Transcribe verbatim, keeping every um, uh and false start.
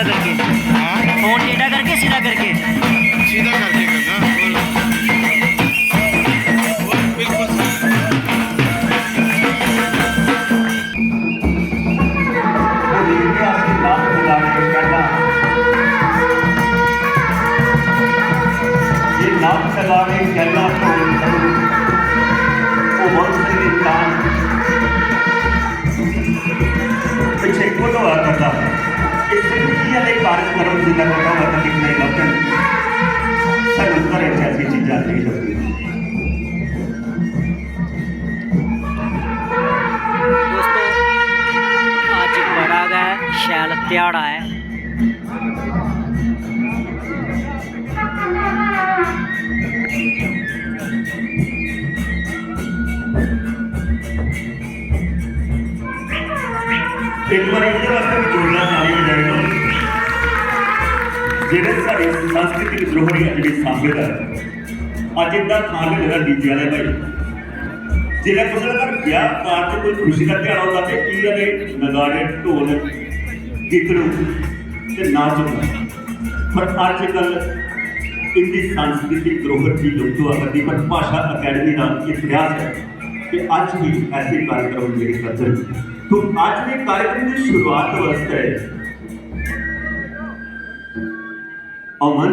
करके। हाँ? फोन टेढ़ा करके सीधा करके। सीधा करके करना। और, और बिल्कुल सीधा। ये नाम चलावे गैला तो वो वंश इंसान। पिछे कुण होआ करदा? इस दुनिया दे कार्यक्रम जिन्ना करदा होआ तां दिक्खने लभदे न। सानूं घरै च ऐसी चीजां नेईं लभदियां। दोस्तो, अज्ज बड़ा गै शैल ध्याड़ा ऐ। इक बारी एह्दे वास्तै बी जोरदार ताली बजाई ओड़ो, जेह्ड़े साढ़ी सांस्कृतिक धरोहर गी अज्ज बी सांभे दा ऐ। अज्ज इंदा थान गै जेह्ड़ा डीजे आह्ले भाई, जिसलै कुसै दे घर ब्याह कारज कोई खुशी दा ध्याड़ा होंदा ते इ'यै दे नगाड़े, ढोल, गीतड़ू ते नाच होंदा। पर अज्जकल इंदी सांस्कृतिक धरोहर गी लुप्त होआ करदी, पर भाशा अकैडमी दा इक प्रयास ऐ कि अज्ज भी ऐसे कार्यक्रम जेह्ड़े करदे न। तो अज्ज दे कार्यक्रम दी शुरुआत वास्तै अमन